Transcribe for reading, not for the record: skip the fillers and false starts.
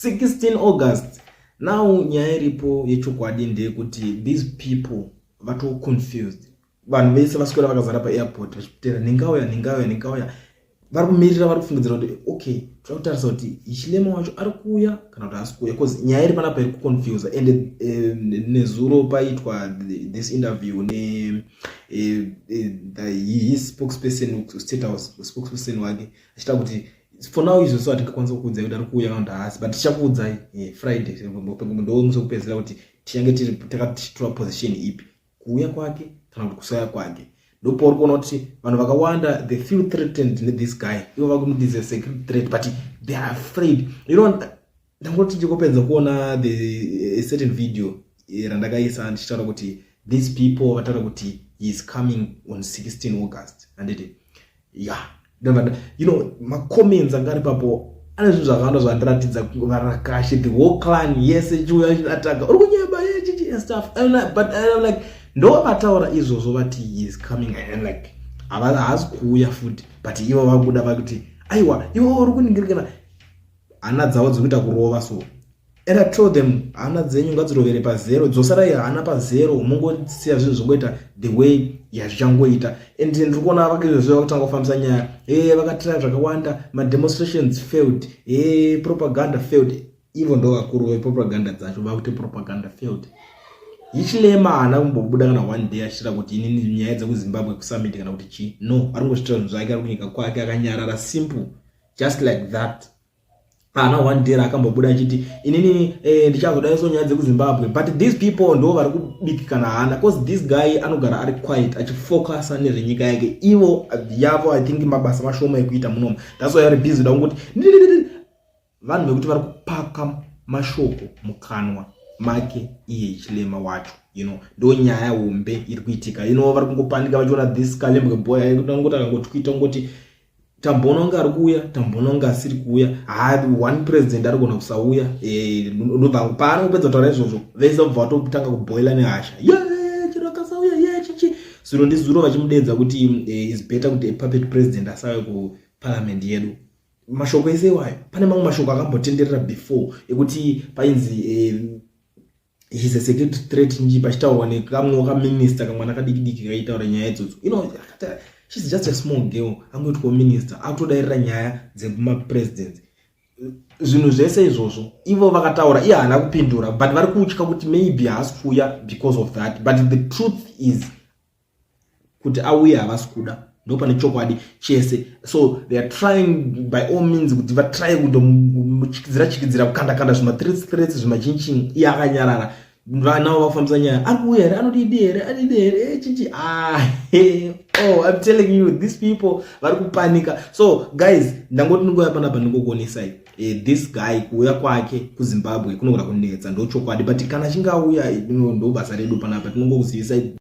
16 August. Now nyaya iripo yechokwadi ndeyekuti these people vato confused. Vanhu vese vaswera vakazara paairport vachitera ningauya, ningauya, ningauya. Vari kumirira, vari kufungidzira kuti okay, toda kutarisa kuti Hichilema wacho ari kuuya kana kuti haasi kuuya, because nyaya iri panapa iri kuconfuse. And nezuro paitwa this interview ne his spokesperson, State House spokesperson wake, achitaura kuti for now izvozvo hatingakwanisa kukuudzai kuti ari kuuya kana kuti haasi, but tichakuudzai Friday, ndo musi wekupedzisira kuti tichange tiri takatichitora position ipi, kuuya kwake kana kuti kusauya kwake. Ndopauri kuona kuti vanhu vakawanda, they feel threatened nethis guy. Ivo vakuti is a security threat, but they are afraid. Ndangoti ndichingopedza kuona the a certain video randakaisa ndichitaura kuti these people vataura kuti he is coming on 16 August, handiti? Yeah, macomments anga ari papo ane zvinhu zvakawanda zvandiratidza. Varakashe, the whole clan yese chiuya chidataka uri kunyeba chichi and stuff. But I'm like, ndo vataura izvozvo vati he is coming and like haasi kuuya futi, but ivo vabuda vakuti aiwa, ivo uri kuningirikana hana dzavo dziri kuita kurova. So and I told them, hana dzenyu ngadzirovere pazero, dzosarai hana pazero, mungosiya zvinhu zvingoita the way yazvichangoita. And ndiri kuona vakezvezvo vakutanga kufambisa nyaya e vakatira zvakawanda, mademonstrations failed, e propaganda failed. Ivo ndo vakuru vepropaganda dzacho, vakuti propaganda failed. Hichilema haana kumbobuda kana one day achiita kuti inini nyaya dzekuZimbabwe kusummit kana kuti chii. No, ari kungozviitira zvinhu zvake, ari kunyika kwake akanyarara, simple, just like that. Haana one day raakambobuda achiti inini ndichazodaiso nyaya dzekuZimbabwe. But these people ndo vari kubikikana hana, because this guy anogara ari quiet achifocusa nezvenyika yake. Ivo yavo, I think mabasa mashoma ekuita munomu, that's why ari busy da kungoti vanhu vekuti vari kupaka mashoko mukanwa make iye Hichilema wacho. Ndo nyaya hombe iri kuitika. Vari kungopanika vachiona this Kalembwe boy angoti akangotwita ungoti tamboona kunge ari kuuya, tamboona kunge asiri kuuya. Ha, one president ari gona kusauya. Ndobva paanongopedza kutaura izvozvo, vese vobva vatotanga kuboila nehasha, ye chero akasauya, ye chichi. Zuro ndizuro vachimudedza kuti is better kuti puppet president asauye kuparliament yedu. Mashoko ese iwayo, pane mamwe mashoko akambotenderera before ekuti painzi he's a security threat nji, pachitaurwa nekamwe kaminista, kamwana kadiki diki kaitaura nyaya idzodzo. She's just a small girl, angoitwawo minister, akutodairira nyaya dzemapresidents. Zvinhu zvese izvozvo ivo vakataura, iye haana kupindura, but vari kutya kuti maybe haasi kuuya because of that. But the truth is kuti auye havasi kuda, ndo pane chokwadi chese. So they are trying by all means kuti vatry kundomuchikidzira chikidzira, kukanda kanda zvimathreats threats, zvimachinching, iye akanyarara. Vanavo vafambisa nyaya, ari kuuya here, anodidi here, adidi here, chichi. Ah, oh, I'm telling you, these people vari kupanika. So guys, ndangoti ndingoya panapa ndingokuonesai this guy kuuya kwake kuZimbabwe kunogona kunetsa, ndo chokwadi. But kana achinge auya, ndo basa redu panapa, tinongokuzivisai.